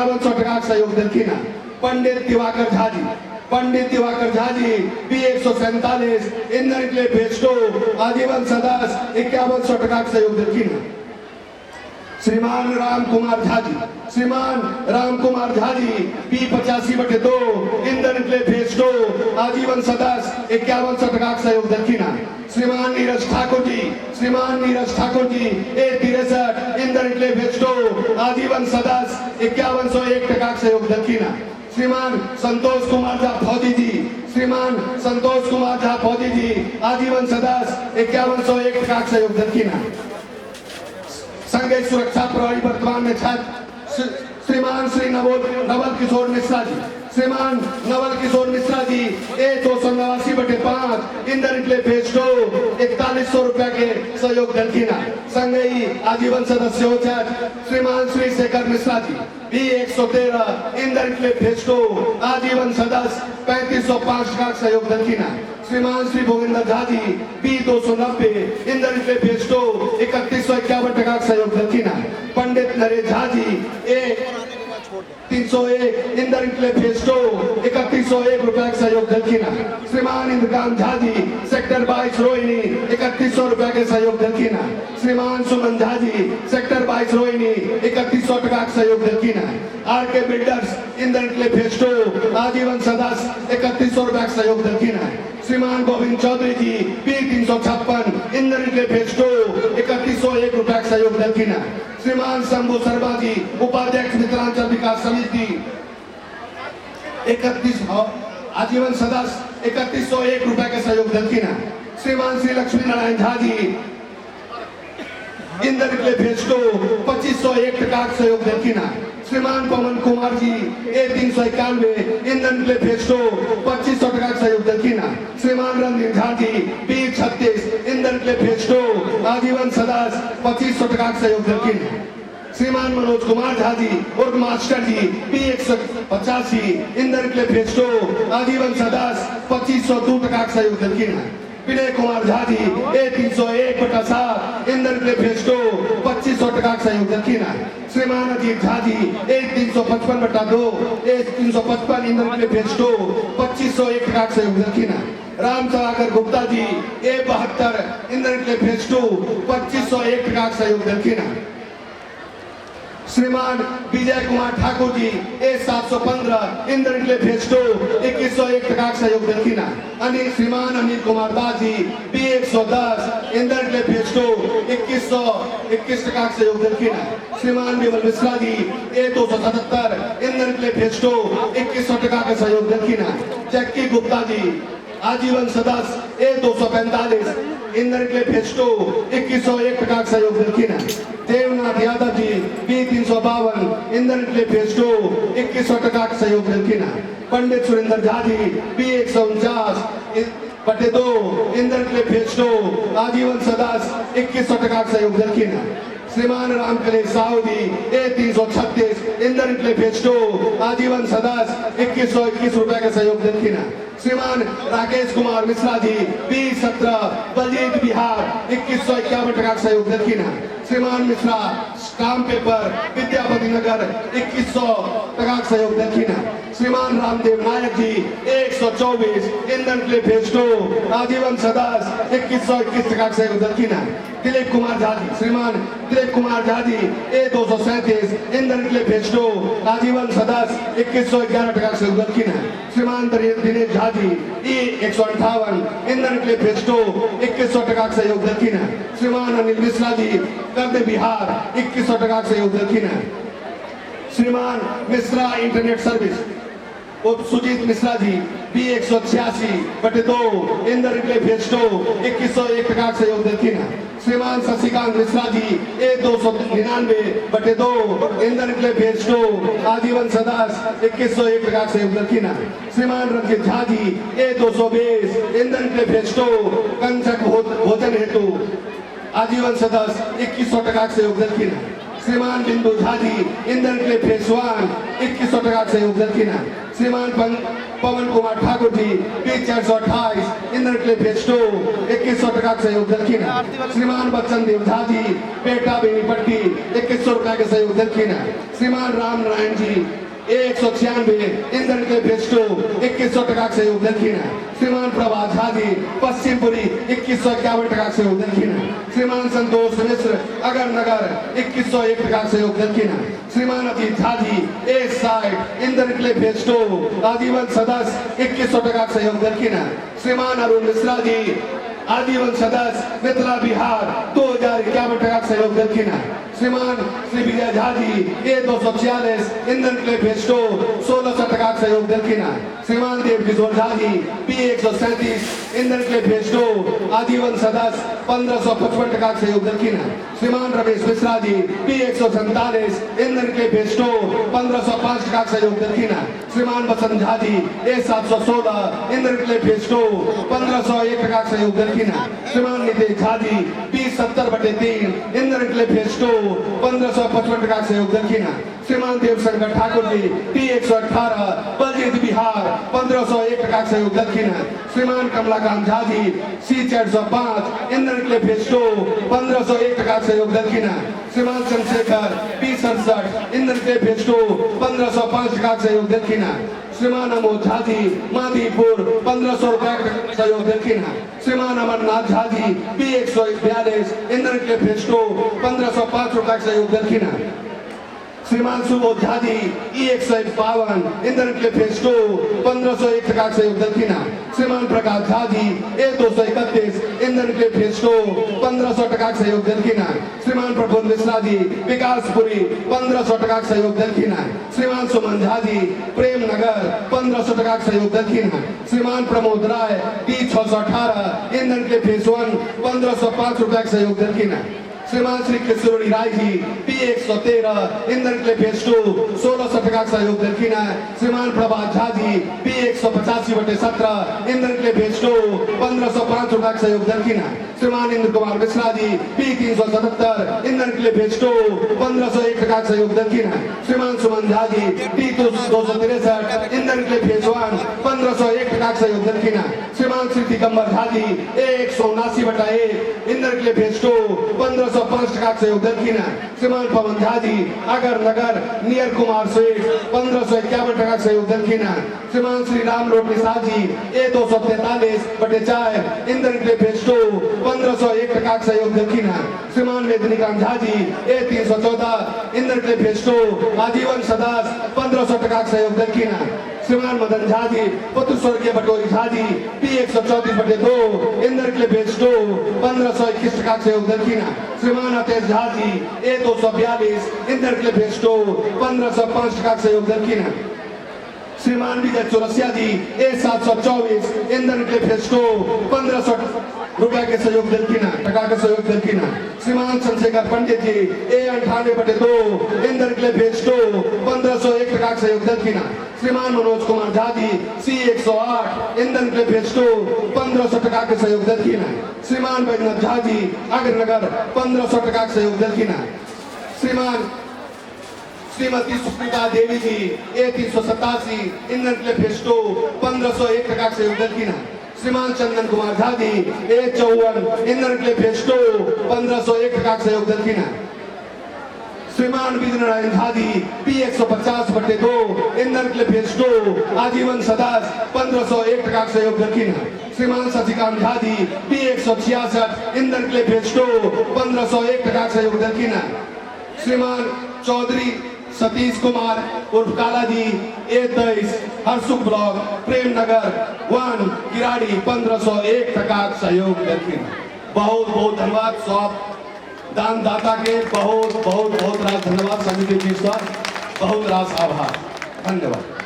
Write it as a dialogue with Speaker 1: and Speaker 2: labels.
Speaker 1: 5100 टका के सहयोग देलखिन हैं। पंडित दिवाकर झा जी, पंडित दिवाकर झा जी बी 147 इंधन के फेज 2 आजीवन सदस्य 5100 टका के सहयोग देलखिन हैं। श्रीमान राम कुमार झा जी, श्रीमान राम कुमार झा जी बी 85/2 इंधन के फेज 2 आजीवन सदस्य 5100 टका के सहयोग देलखिन हैं। श्रीमान नीरज ठाकुर जी, श्रीमान नीरज ठाकुर जी ए 63 इंधन के फेज 2 आजीवन सदस्य 5101 टका के सहयोग देलखिन हैं। श्रीमान संतोष कुमार झा फौजी जी, श्रीमान संतोष कुमार झा फौजी जी आजीवन सदस्य 5101 टका के सहयोग देलखिन हैं। संगे सुरक्षा प्रहरी वर्तमान में छथि श्रीमान श्री नवल किशोर मिश्रा जी, श्रीमान नवल किशोर मिश्रा जी ए 289/5 इंदर इटले फेज 2 4100 रुपया के सहयोग देलखिन हैं। संगे ही आजीवन सदस्य हो छथि श्रीमान श्री शेखर मिश्रा जी बी 113 इंदर इटले फेज 2 आजीवन सदस्य 3505 टका के सहयोग देलखिन हैं। श्रीमान श्री भोगेंद्र झा जी बी 290 इंदर इटले फेज 2 3151 टका के सहयोग देलखिन हैं। पंडित नरेश झा जी ए 301 इंदर इटले फेज 2 3101 रुपया के सहयोग देलखिन हैं। श्रीमान इंद्रकांत झा जी सेक्टर 22 रोहिणी 3100 रुपया के सहयोग देलखिन हैं। श्रीमान सुमन झा जी सेक्टर 22 रोहिणी 3100 टका के सहयोग देलखिन हैं। आर के बिल्डर्स इंदर इटले फेज 2 आजीवन सदस्य 3100 रुपया के सहयोग देलखिन हैं। श्रीमान गोविंद चौधरी जी पी 356 इंदर इटले फेज 2 3101 रुपया के सहयोग देलखिन हैं। श्रीमान शंभू शर्मा जी उपाध्यक्ष मिथिलांचल विकास समिति 31 आजीवन सदस्य 3101 रुपया के सहयोग देलखिन हैं। श्रीमान श्री लक्ष्मी नारायण झा जी इंदर इटले फेज 2 2501 टका के सहयोग देलखिन हैं। श्रीमान पवन कुमार जी ए 391 इंदर इटले फेज 2 2500 टका के सहयोग देलखिन हैं। श्रीमान रणधीर झा जी बी 36 इंदर इटले फेज 2 आजीवन सदस्य 2500 टका के सहयोग देलखिन हैं। श्रीमान मनोज कुमार झा जी उर्फ मास्टर जी बी 185 इंदर इटले फेज 2 आजीवन सदस्य 2502 टका के सहयोग देलखिन हैं। विनय कुमार झा जी ए 301/7 इंदर इटले फेज 2 2500 टका के सहयोग देलखिन हैं। श्रीमान अजीत झा जी ए 355/2 ए 355 इंदर इटले फेज 2 2501 टका के सहयोग देलखिन हैं। राम सदाकर गुप्ता जी ए 72 इंदर इटले फेज 2 2501 टका के सहयोग देलखिन हैं। श्रीमान विजय कुमार ठाकुर जी ए 715 इंदर इटले फेज 2 2101 टका के सहयोग देलखिन हैं। अनिल श्रीमान अनिल कुमार दास जी बी 110 इंदर इटले फेज 2 2121 टका के सहयोग देलखिन हैं। श्रीमान विमल मिश्रा जी ए 277 इंदर इटले फेज 2 2100 टका के सहयोग देलखिन हैं। जक्की गुप्ता जी आजीवन सदस्य ए 245 इंदर इटले फेज 2 2101 टका के सहयोग देलखिन हैं। देवनाथ यादव जी बी 352 इंदर इटले फेज 2 2100 टका के सहयोग देलखिन हैं। पंडित सुरेंद्र झा जी बी 149/2 इंदर इटले फेज 2 आजीवन सदस्य 2100 टका के सहयोग देलखिन हैं। श्रीमान रामकलेश साहू जी ए 336 इंदर इटले फेज 2 आजीवन सदस्य 2121 रुपया के सहयोग देलखिन हैं। श्रीमान राकेश कुमार मिश्रा जी बी 17 बलजीत बिहार 2151 टका के सहयोग देलखिन हैं। श्रीमान मिश्रा स्टाम्प पेपर विद्यापति नगर 2100 टका के सहयोग देलखिन हैं। श्रीमान रामदेव नायक जी 124 इंदर इटले फेज 2 आजीवन सदस्य 2121 टका के सहयोग देलखिन हैं। दिलीप कुमार झा जी श्रीमान दिलीप कुमार झा जी ए 237 इंदर इटले फेज 2 आजीवन सदस्य 2111 टका के सहयोग देलखिन हैं। श्रीमान दिनेश झा जी ई 158 इंदर इटले फेज 2 2100 टका के सहयोग देलखिन हैं। श्रीमान अनिल मिश्रा जी कर्ण बिहार 2100 टका के सहयोग देलखिन हैं। श्रीमान मिश्रा इंटरनेट सर्विस उप सुजीत मिश्रा जी बी 186/2 इंदर इटले फेज 2 2101 टका के सहयोग देलखिन हैं। श्रीमान शशिकांत मिश्रा जी ए 299/2 इंदर इटले फेज 2 आजीवन सदस्य 2101 टका के सहयोग देलखिन हैं। श्रीमान रंजित झा जी ए 220 इंदर इटले फेज 2 कंचक भोजन हेतु आजीवन सदस्य 2100 टका के सहयोग देलखिन हैं। श्रीमान बिंदु झा जी इंदर इटले फेज 1 2100 टका के सहयोग देलखिन हैं। श्रीमान Pawan Kumar Thakur G P 428 Indra clay phase 2 2100 टका के सहयोग देलखिन हैं। श्रीमान बच्चन देव झा जी बेटा बेनीपट्टी 2100 रुपया के सहयोग देलखिन हैं। श्रीमान राम नारायण जी 196 इंद्र के फेज 2 2100 टका के सहयोग देलखिन हैं। श्रीमान प्रभा झा जी पश्चिमपुरी 2151 टका के सहयोग देलखिन हैं। श्रीमान संतोष मिश्र अगर नगर 2101 टका के सहयोग देलखिन हैं। श्रीमान अजीत झा जी ए साइड इंद्र क्ले फेज 2 आजीवन सदस्य 2100 टका के सहयोग देलखिन हैं। श्रीमान अरुण मिश्रा जी आजीवन सदस्य मिथिला बिहार 2051 टका के सहयोग देलखिन हैं। श्रीमान Shri Vijay Jha ji A 246 Indra clay phase 2 1600 टका के सहयोग देलखिन हैं। श्रीमान Dev Kishore Jha ji P 137 Indra clay phase 2 आजीवन सदस्य 1555 टका के सहयोग देलखिन हैं। श्रीमान रमेश मिश्रा जी पी 147 इंद्र क्ले फेज 2 1505 टका के सहयोग देलखिन हैं। श्रीमान बसंत झा जी ए 716 इंद्र क्ले फेज 2 1501 टका के सहयोग देलखिन हैं। श्रीमान नितेश झा जी पी 70/3 इंद्र क्ले फेज 2 1555 टका के सहयोग देलखिन हैं। श्रीमान देवशंकर ठाकुर जी पी 118 बलजीत बिहार 1501 टका के सहयोग देलखिन हैं। श्रीमान Kamlakant Jha ji C 405 Indra clay phase 2 1501 टका के सहयोग देलखिन हैं। श्रीमान चंद्रशेखर पी 67 इंद्र क्ले फेज 2 1505 टका के सहयोग देलखिन हैं। श्रीमान अमोद झा जी मादीपुर 1500 रुपया के सहयोग देलखिन हैं। Shriman Amarnath Jha ji P 142 Indra clay phase 2 1505 रुपया के सहयोग देलखिन हैं। Shriman Subodh Jha ji E 152 Indra clay phase 2 1501 टका के सहयोग देलखिन हैं। Shriman Prakash Jha ji A 231 Indra clay phase 2 1500 टका के सहयोग देलखिन हैं। श्रीमान प्रफुल्ल मिश्रा जी विकासपुरी 1500 टका के सहयोग देलखिन हैं। श्रीमान सुमन झा जी प्रेमनगर 1500 टका के सहयोग देलखिन हैं। श्रीमान Pramod Rai T 618 Indra clay phase 1 1505 रुपया के सहयोग देलखिन हैं। श्रीमान Shri Kishori Rai ji P 113 Indra clay phase 2 1600 टका के सहयोग देलखिन हैं। श्रीमान Prabhat Jha ji P 185/17 Indra clay phase 2 1505 रुपया के सहयोग देलखिन हैं। श्रीमान Indra Kumar Mishra ji P 377 Indra clay phase 2 1501 टका के सहयोग देलखिन हैं। श्रीमान सुमन झा जी पी 263 इंद्र क्ले फेज 1 1501 टका के सहयोग देलखिन हैं। श्रीमान श्री दिगंबर झा जी 179/1 इंद्र क्ले फेज 2 1505 टका के सहयोग देलखिन हैं। श्रीमान पवन झा जी अगर नगर नियर कुमार स्वीट 1551 टका के सहयोग देलखिन हैं। श्रीमान श्री राम लोट निषाद जी ए 243/4 इंद्र क्ले फेज 2 1501 टका के सहयोग देलखिन हैं। श्रीमान मेदिनीकांत झा जी ए 314 इंद्र क्ले फेज 2 आजीवन सदस्य 1500 टका के सहयोग देलखिन हैं। श्रीमान मदन झा जी पुत्र स्वर्गीय बटोही झा जी पी 134/2 इंद्र क्ले फेज 2 1521 टका के सहयोग देलखिन हैं। श्रीमान अतेश झा जी ए 242 इंद्र क्ले फेज 2 1505 टका के सहयोग देलखिन हैं। श्रीमान विजय चौरसिया जी ए 724 इंद्र क्ले फेज 2 1500 रुपया के सहयोग देलखिन हैं, टका के सहयोग देलखिन हैं। श्रीमान चंद्रशेखर पंडित जी ए 98/2 इंद्र क्ले फेज 2 1501 टका के सहयोग देलखिन हैं। श्रीमान मनोज कुमार झा जी सी 108 इंद्र क्ले फेज 2 1500 टका के सहयोग देलखिन हैं। श्रीमान बैजनाथ झा जी अग्रनगर 1500 टका के सहयोग देलखिन हैं। श्रीमान Shrimati Suprita Devi ji A 387 Indra clay phase 2 1501 टका के सहयोग देलखिन हैं। श्रीमान Chandan Kumar Jha ji A 54 Indra clay phase 2 1501 टका के सहयोग देलखिन हैं। श्रीमान Vijay Narayan Jha ji P 150/2 Indra clay phase 2 आजीवन सदस्य 1501 टका के सहयोग देलखिन हैं। श्रीमान शशिकांत झा जी पी 166 इंद्र क्ले फेज 2 1501 टका के सहयोग देलखिन हैं। श्रीमान चौधरी सतीश कुमार उर्फ काला जी ए 23 हरसुख ब्लॉक प्रेमनगर 1 किराड़ी 1501 टका के सहयोग देलखिन। बहुत बहुत धन्यवाद सब दानदाता के, बहुत बहुत बहुत रास धन्यवाद समिति जी सर, बहुत रास आभार, धन्यवाद।